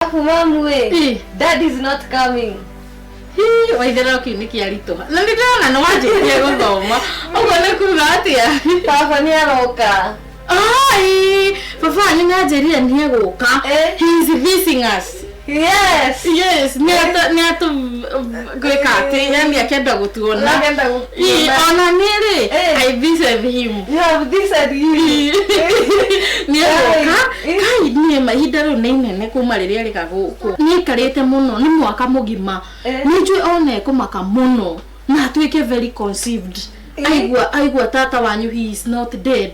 Alafu mamu ĩ, Ĩ. Dad is not coming. Hii, waitherero kĩu nĩ kĩaritũha na nĩ ndĩrona nĩ wanjĩtie gũthoma ũguo nĩ kuga atĩa? Baba nĩ aroka. Ai, baba wanyu nĩ anjĩrire nĩ egũka. Eh. He is visiting us. Yes. Yes, nĩ atũ gwĩka atĩ yani akĩenda gũtuona. Akĩenda gũtuona. Ĩ, ona niĩ rĩ, Eh. I visited him. You have visited you. Nĩ egũka. Ai. Kai, niĩ ma ihinda rĩu nĩ inene kuma rĩrĩa arĩga gũkũ. Nĩ aikarĩte mũno, nĩ mwaka mũgima. Eh. Nĩ njũĩ ona ekũmaka mũno na atuĩke very conceived. Eh. Aigua tata wanyu he is not dead.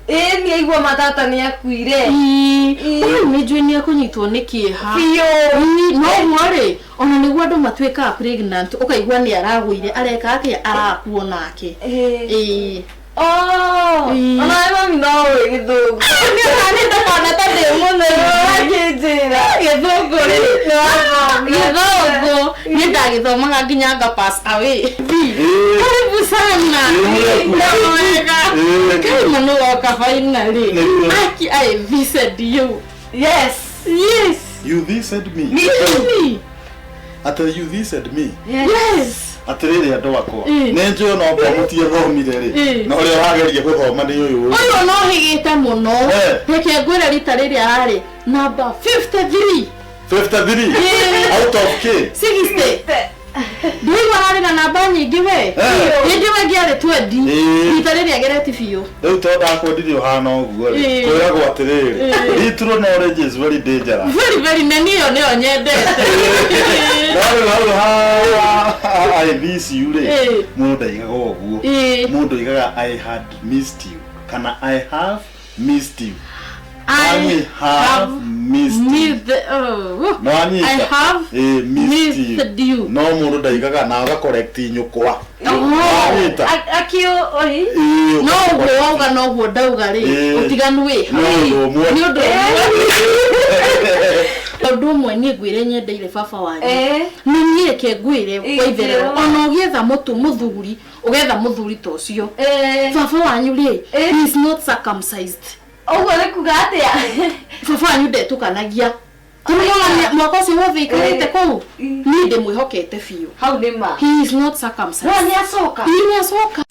Ĩ, nĩ aigua matata nĩ akuire. Ĩĩ, Ĩĩ. ũyũ nĩ njũĩ nĩ ekũnyitwo nĩ kĩeha. Biũ. Ĩĩ, no ũguo rĩ, ona nĩguo andũ matuĩkaga pregnant, ũkaigua nĩ aragũire, areka atĩa, arakuo nake. Ĩ. Ĩĩ. Oh. Ĩĩ. Ona we mami no ũĩ gĩthũngũ. Nĩ ũrani ndũkona ta ndĩ mũno. Ũrakĩnjĩra. Gĩthũngũ rĩ, gĩthũngũ niĩ ndagĩthomaga nginya nga pass away. Ĩĩ. Karibu sana. Ĩĩ. Nĩ wega. Ĩĩ. Kai mũno woka finally. Nĩguo. Aki, I visited you. Yes. Yes. You visited me. Me. Atĩ you visited me. Yes. Atĩrĩrĩ andũ akwa. Ĩĩ. Nĩ njũĩ no ngorwo mũtiathomire rĩ. Ĩĩ. Na ũrĩa ũrageria gũthoma nĩ ũyũ. Ũyũ no hĩgĩte mũno. Eh. Reke ngwĩre rita rĩrĩa ararĩ namba 53. 53 Ĩĩ. out of K. 60. Ndũigua ararĩ na namba nyingĩ we. Eh. Hĩndĩ ĩyo ĩngĩ arĩ 20. Ĩĩ. Rita rĩrĩa agereti biũ. Rĩu tondũ ndakwendire ũhana ũguo rĩ. Ĩĩ. Kwĩragwo atĩrĩrĩ. Ĩĩ. Little knowledge is very dangerous. Very very na niĩ ĩyo nĩyo nyendete. No rĩu hau ha I miss you rĩ. Ĩĩ. Mũndũ ndaigaga ũguo. Ĩĩ. Mũndũ aigaga I had missed you kana I have missed you. I I have missed you. missed, oh. No anyita. I have Ĩĩ, missed you. missed you. No mũndũ ndaigaga na ũga correct nyũkwa. Oh. Anyita. Akio oi. Ĩĩ, No ũga ũguo correct. wauga noguo ndauga rĩ, Ĩĩ. ũtiganu wĩ ha? Nĩ ũndũ ũmwe. Nĩ ũndũ ũmwe. Ũndũ ũmwe niĩ ngwĩre nyendeire baba wanyu. Eh. Nĩ niĩ reke ngwĩre Ĩĩ, waitherero njĩra. ona ũgĩetha mũtu mũthuri ũgetha mũthuri ta ũcio. Eh. Baba wanyu rĩ, Eh. he is not circumcised. Ũguo nĩ kuga atĩa? Baba wanyu ndetũkanagia. Tondũ nĩwona mwaka ũcio wothe aikarĩte Eh. kũu, Ĩĩ. niĩ ndĩmwĩhokete biũ. Hau nĩ ma. He is not circumcised. No nĩ acoka. Ĩĩ, nĩ acoka.